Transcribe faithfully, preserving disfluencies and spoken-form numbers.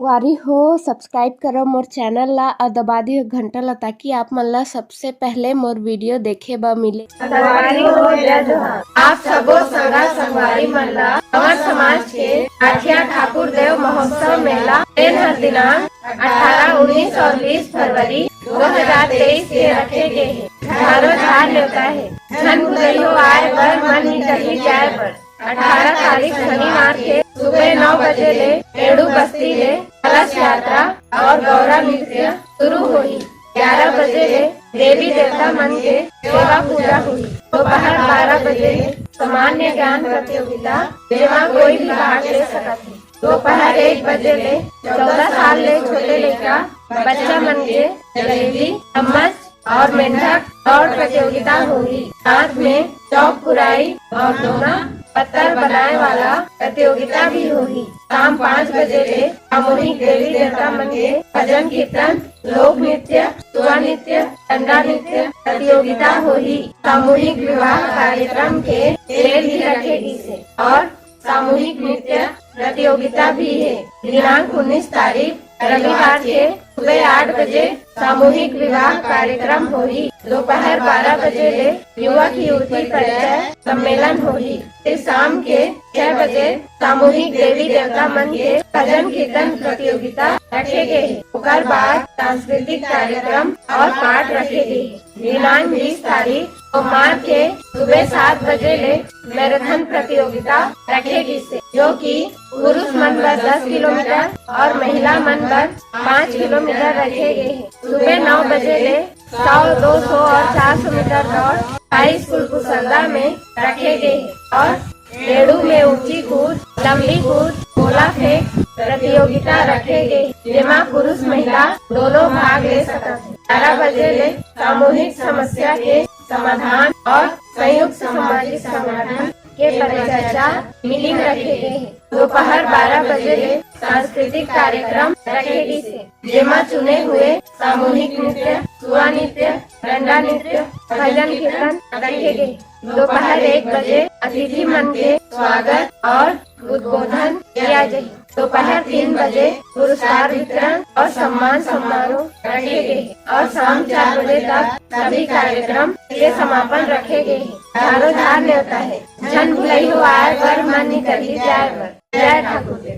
संगवारी हो, subscribe करो मोर channel ला और दबा दियो घंटा ला, ताकि आप मन ला सबसे पहले मोर video देखे बर मिले। संगवारी हो, जय जोहार। आप सबो संगा संगवारी मन ला हमर समाज के आठिया ठाकुर देव महोत्सव मेला, तेन हर दिनांक अठारह, उन्नीस और बीस फरवरी दो हजार तेईस के रखे गे हे। झारो झार नेवता हे, झन भुलइहो आए बर, मन नी करही जाए बर। अठारह तारीख शनिवार के सुबह नौ बजे ले एड़ू बस्ती ले कलश यात्रा और गौरा नृत्य शुरू होही। ग्यारह बजे ले देवी देवता मन के सेवा पूजा होही। दोपहर बारह बजे ले सामान्य ज्ञान प्रतियोगिता, जेमा कोई भी भाग ले सकत हे। दोपहर एक बजे ले चौदह साल ले छोटे लइका बच्चा मन के जलेबी, चम्मच और मेंढक दौड़ प्रतियोगिता होही। साथ में चौक पुराई और दोना पत्थर बनाए वाला प्रतियोगिता भी होही। शाम पाँच बजे ले सामूहिक देवी देवता मन के भजन कीर्तन, लोक नृत्य, सुआ नृत्य, डंडा नृत्य प्रतियोगिता होही। सामूहिक विवाह कार्यक्रम के खेल भी रखे गिस हे और सामूहिक नृत्य प्रतियोगिता भी हे। दिनांक उन्नीस तारीख रविवार के सुबह आठ बजे सामूहिक विवाह कार्यक्रम होही। दोपहर बारह बजे ले युवक युवती परिचय सम्मेलन होही। फिर शाम के छह बजे सामूहिक देवी देवता मन के भजन कीर्तन प्रतियोगिता रखे गे हे। ओकर बाद सांस्कृतिक कार्यक्रम और पाठ रखे गे हे। दिनांक बीस तारीख सोमवार के सुबह सात बजे ले मैराथन प्रतियोगिता रखे गिस हे, जो कि पुरुष मन बर दस किलोमीटर और महिला मन बर पाँच किलोमीटर रखे गे हे। सुबह नौ बजे ले सौ, दो सौ और चार सौ मीटर दौड़ हाई स्कूल कुसरदा में रखे गे हे और एड़ू में ऊंची कूद, लंबी कूद, गोला फेंक प्रतियोगिता रखे गे, जेमा पुरुष महिला दोनों भाग ले सकत हे। ग्यारह बजे ले सामूहिक समस्या के समाधान और संयुक्त सामाजिक समाधान के परिचर्चा मीटिंग रखे गे हे। दोपहर बारह बजे ले सांस्कृतिक कार्यक्रम रखे गिस हे, जेमा चुने हुए सामूहिक नृत्य, सुआ नृत्य, डंडा नृत्य, भजन कीर्तन रखे गे। दोपहर एक बजे अतिथि मन के स्वागत और उद्बोधन किया जाही। दोपहर तीन बजे पुरस्कार वितरण और सम्मान समारोह रखे गे हे और शाम चार बजे तक सभी कार्यक्रम के समापन रखे गे हे। झारो झार नेवता हे, झन भुलइहो आए बर, मन नी करही जाए बर। जय ठाकुर देव।